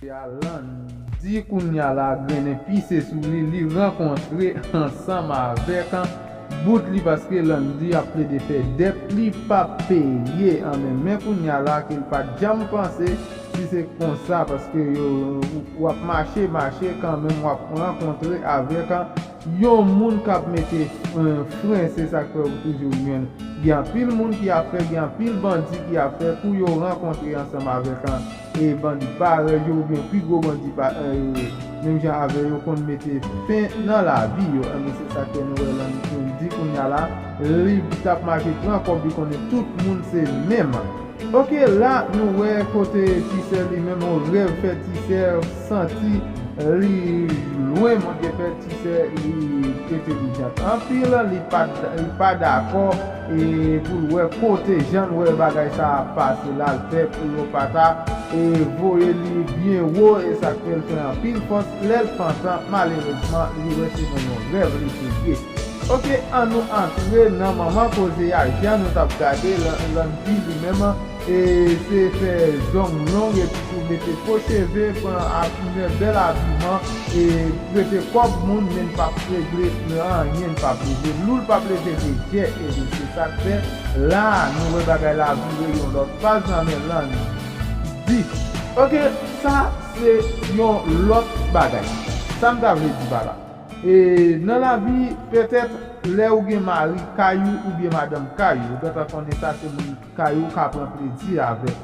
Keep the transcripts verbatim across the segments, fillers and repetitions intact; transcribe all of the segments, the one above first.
A Landy kounye a la grennen pise sou li, li rankontre ansanm avèk bout li paske Landy ap plede fè dèt li p ap peye an men men kounye a la ke l pa t janm panse si se konsa paske yo w ap mache mache kanmenm w ap rankontre avèk yon moun k ap mete fren se sa k fè ou toujou jwenn gen anpil moun ki ap fè gen anpil bandi ki ap fè kou yo rankontre ansanm avèk e bandi parèy yo oubyen pi gwo bandi menm jan avè yo konn mete fen nan lavi yo. Ebyen se sa k fè nou wè Landy kounye a la li t ap mache pran kòb li konnen tout moun se menm. Oke la nou wè kote T-Sè li menm yon rèv fè T-Sè santi li lwen Bondye fè T-Sè li entelijant anpil li pa li pa dakò e pou l wè kote jan l wè bagay sa ap pase la l fè pou yo pa ta e voye li byen wo e sa k fè l fè anpil fòs lè l pantan malerezman li wè se nan yon rèv li te ye. Oke annou antre nan manman koze a jan nou t ap gade Landy li menm e se fè zong long epi tou mete fo cheve pran bèl abiman e prete kòb moun men l p ap regle anyen l p ap leve lou l p ap leve lejè ebyen se sa k fè la nou wè bagay la vire yon lòt faz nan men Landy. Oke sa se yon lòt bagay sa m ta vle di pa la e nan lavi petèt lè ou gen mari kay ou oubyen madanm kay ou ou gentan konnen sa se moun kay ou ka pran plezi avèk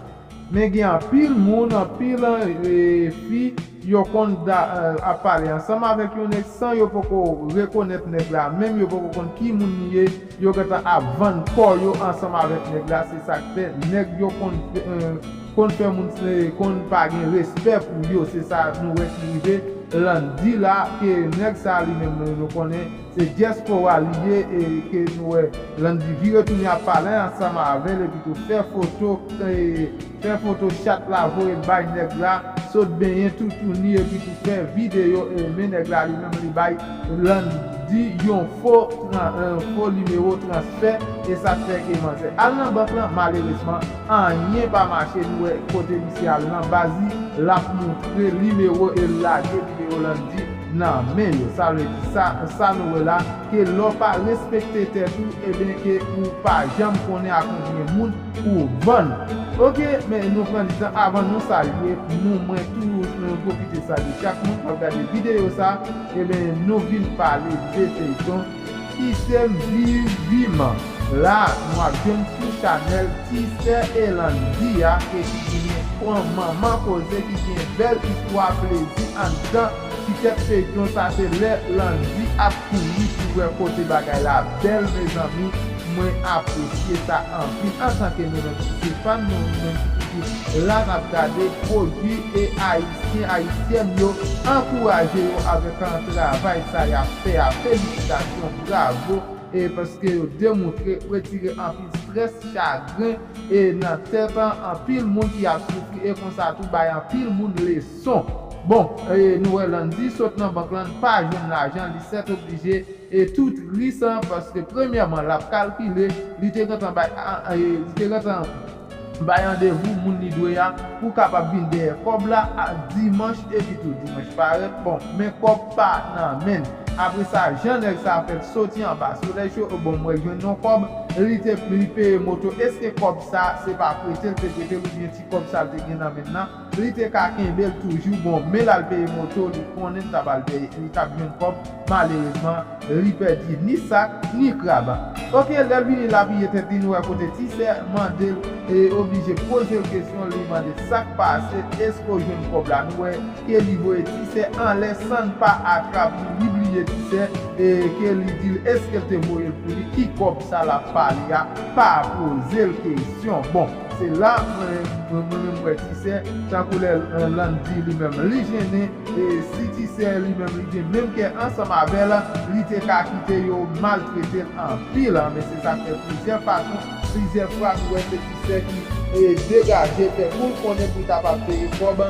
men gen anpil moun anpil fi yo konn ap pale ansanm avèk yon nèg san yo poko rekonèt nèg la menm yo poko konn ki moun li ye yo gentan ap vann kò yo ansanm avèk nèg la se sa k fè nèg yo konn konn fè moun konn pa gen respè pou yo se sa nou wè ki rive Landy la ke nèg sa li menm nou konnen se dyaspora li ye e ke nou wè Landy vire tounen ap pale ansanm avè l epi tou fè foto fè foto chat la voye l bay nèg la sot benyen toutouni epi tou fè videyo e men nèg la li menm li bay Landy yon fo fo nimewo transfè e sa k fè ke manzè al nan bank lan malerezman anyen pa mache nou wè kote misye al nan baz li l ap moutre nimewo e l lage nimewo Landy nan men yo sa vle di sa sa nou wè la ke lè w pa respekte tèt ou ebyen ke ou pa janm konnen ak konbyen moun ou vann oke men nou pran di tan avan nou salye nou mwen tou nou pwofite salye chak moun k ap gade videyo sa ebyen nou vin pale de feyton Ti sè m viv vi m la nou ap jwenn sou chanèl Ti sè e Landy a ke ki genyen yon manman koze ki gen bèl istwa plezi anndan ti tèt feyton sa se lè Landy ap kouri pou wè kote bagay la bèl mezanmi mwen apresye sa anpil antanke nou menm ki se fan nou menm ki toujou la n ap gade pwodui e ayisyen ayisyèn yo ankouraje yo avèk travay sa y ap fè a felisitasyon bravo e paske yo demontre retire anpil strès chagren e nan tèt anpil moun ki ap soufri e konsa tou bay anpil moun leson bon e nou wè Landy sot nan bank lan pa jwenn lajan li sètoblije e tou tris paske premyèman l ap kalkile li te gentan bay li te gentan bay randevou moun li dwe a pou kapab vin dèyè kòb la dimanch epi tou dimanch parèt bon men kòb pa nan men l apre sa jan nèg sa fè l soti anba solèy cho bon mwen jwenn yon kòb li te li peye moto èske kòb sa se pa prete l te prete l oubyen ti kòb sa l te gen nan men l nan li te ka kenbe l toujou bon men l al peye moto li konnen l t ap al peye li t ap jwenn kòb malerezman li pèdi ni sak ni krab. Oke lè l vini l apiye tèt li nou wè kote ti sè mande l e oblije poze l kesyon li mande sa k pase èske w jwenn kòb la nou wè ke li voye ti sè anlè san l pa atrap li li bliye ti sè e ke li di l èske l te voye l pou li ki kòb sa l ap pale a pa poze l kesyon bon se la mwen mwen menm wè ti sè tankou lè Landy li menm li jennen e si ti sè li menm li gen menm kè ansanm avè l li te ka kite yo maltrete l anpil men se sa k fè plizyè fason plizyè fwa nou wè se ti sè ki e degaje fè kou l konnen pou l kapab peye kòb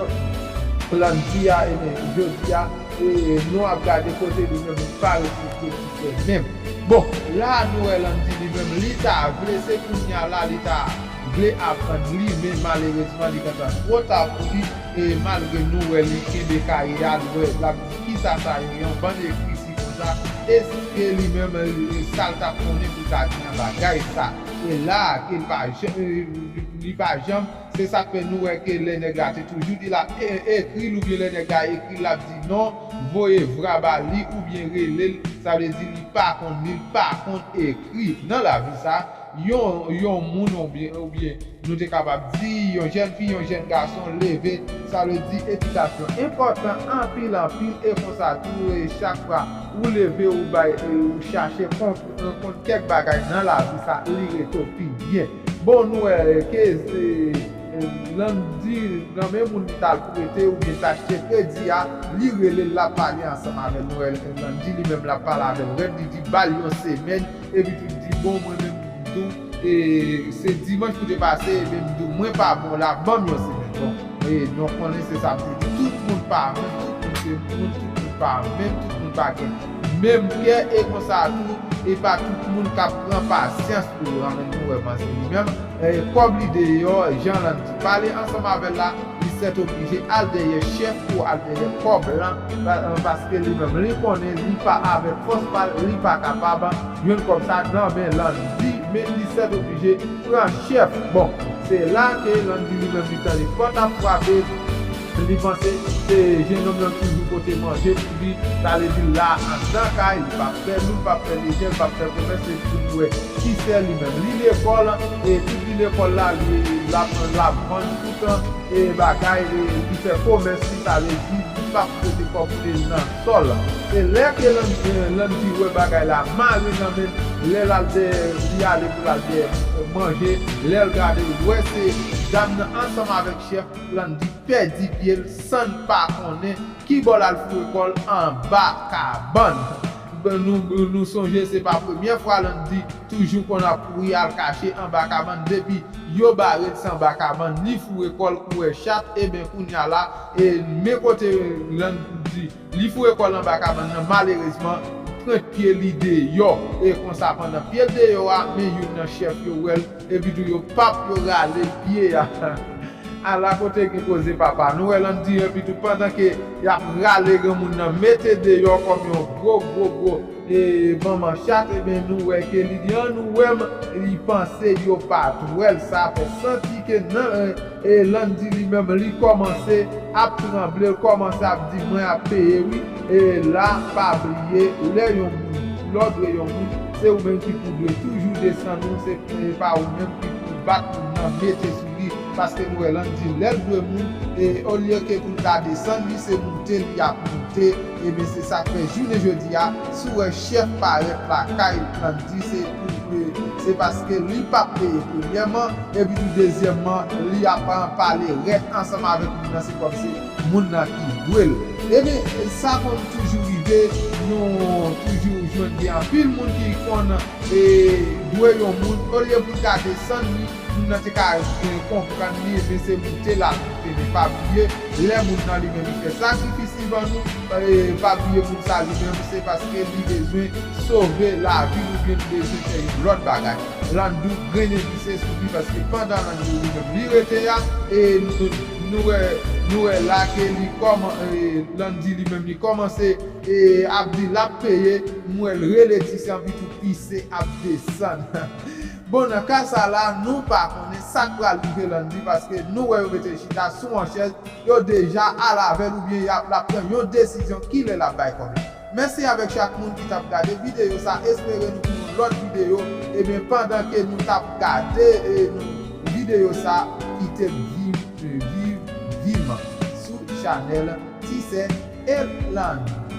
Landy a ebyen jodi a e nou ap gade kote li menm li pa respekte ti sè menm bon la nou wè Landy li menm li ta vle se kounye a la li ta vle aprann li men malerezman li gentan twò ta pou li E malgre nou wè li kenbe kaye a, nou wè l ap di kisa sa yo, yon bann ekriti konsa, èske li menm, e, sa l t ap konnen pou l ta di nan bagay sa? E la, ke l pa janm, e, li pa janm, se sa k fè nou wè ke lè nèg la te toujou di l ap e-, ekri l oubyen lè nèg la ekri l, l ap di non, voye vra ba li oubyen rele l, sa vle di li pa konn li, li pa konn ekri. Nan lavi sa, yon, yon moun oubyen, oubyen nou te kapab di, yon jèn fi, yon jèn gason leve, sa vle di edikasyon enpòtan anpil, anpil, e konsa tou, e chak fwa ou leve, ou bay, e ou chache konn, konn kèk bagay nan lavi sa, li rete w pi byen. Bon, nou wè ke, e, e, Landy, nan men moun li t al prete oubyen t achte kredi a, li rele l, l ap pale ansanm avè l. Nou wè Landy li menm l ap pale avè l rèd, li di ba l yon semèn, epi tou di, bon, mwen menm, m di w, e, se dimanch pou te pase, ebyen, m di w, mwen pa bon la, ban m yon semèn. Bon, e, nou konnen se sa m te di, tout moun pa menm, tout moun se moun, tout moun pa menm, tout moun pa gen menm kè, e konsa tou, e pa tout moun k ap pran pasyans pou yo, anben nou wè manzè li menm, e, kòb li deyò, jan Landy pale ansanm avè l la, li sètoblije al dèyè chèf pou al dèyè kòb lan, pa-, paske li menm li konnen li pa avèk fòs pa l, li pa kapab jwenn kòb sa nan men Landy, men li sètoblije pran chèf. Bon, se la ke Landy li menm li tande pòt ap frape, li panse se jennonm lan toujou pote manje pou li, sa vle di la anndan kay, li p ap fè lou, li p ap fè lejè, li p ap fè komès, se pou nou wè ki sè li menm. Li lekòl, e tout li lekòl la, li, l ap, l ap vann tout, e, bagay, e, li fè komès, li, sa vle di, li p ap prete kòb pou li nan sòl. E lè ke Landy, e, Landy wè bagay la mare nan men l, lè l al dèyè, li ale pou l al dèyè, e, manje, lè l gade, l wè se dam nan ansanm avèk chèf, Landy pèdi pye l san l pa konnen ki bò l al foure kò l anba kabann. Nou, nou sonje se pa premye fwa Landy toujou konn ap kouri al kache anba kabann. Depi yo bare l, se anba kabann li foure kò l kou wè chat. Ebyen, kounye a la, e men kote Landy, li foure kò l anba kabann nan, malerezman, pwent pye li deyò. E konsa, pandan pye l deyò a, men youn nan chèf yo wè l, epi tou yo p ap yo rale pye a. Ala kote gen koze papa. Nou wè Landy, epi tou pandan ke y ap rale granmoun nan, mete deyò kòm yon gwo, gwo, gwo, e, manman chat, ebyen, nou wè ke li di, an nou wè m, li panse yo pa t wè l. Sa fè santi ke nan, e, e, Landy li menm, li kòmanse ap tranble, l kòmanse ap di, mwen ap peye, wi. E la, pa bliye, lè yon moun, lè w dwe yon moun, se ou menm ki pou dwe toujou desann ou, se, e, pa ou menm ki pou bat moun nan, mete sou li, paske nou wè Landy, lè l dwe moun, e olye ke pou l ta desann, li se moute, li ap moute, ebyen, se sa k fè jounen jodi a, si w wè chèf parèt lakay Landy, se pou, e, se paske li p ap peye premyèman, epi tou dezyèmman, li ap pale rèd ansanm avèk moun nan, se kòmsi moun nan ki dwe l. Ebyen, sa konn toujou rive, nou toujou jwenn gen anpil moun ki konn, e, dwe yon moun, olye pou l ta desann li, moun nan te ka, e, konprann li, ebyen se moute l ap moute. Men pa bliye, lè moun nan li menm li fè sakrifis li ban nou, e, pa bliye moun sa li menm, se paske li bezwen sove lavi l oubyen li bezwen fè yon lòt bagay. Landy grennen pise sou li, paske pandan Landy li menm li rete a, e nou, nou wè, nou wè la ke li kòman, e, Landy li menm li kòmanse, e, ap di l ap peye, m wè l rele ti sè anpi tou pise ap desann. Bon, nan ka sa la, nou pa konnen sa k pral rive Landy, paske nou wè yo mete l chita sou yon chèz, yo deja al avè l oubyen y ap, l ap pran yon desizyon kilè l ap bay kòb la. Mèsi avèk chak moun ki t ap gade videyo sa, espere nou pou yon lòt videyo. Ebyen, pandan ke nou t ap gade, e, nou, videyo sa, kite m viv, e, viv, viv sou chanèl Ti Sè Landy.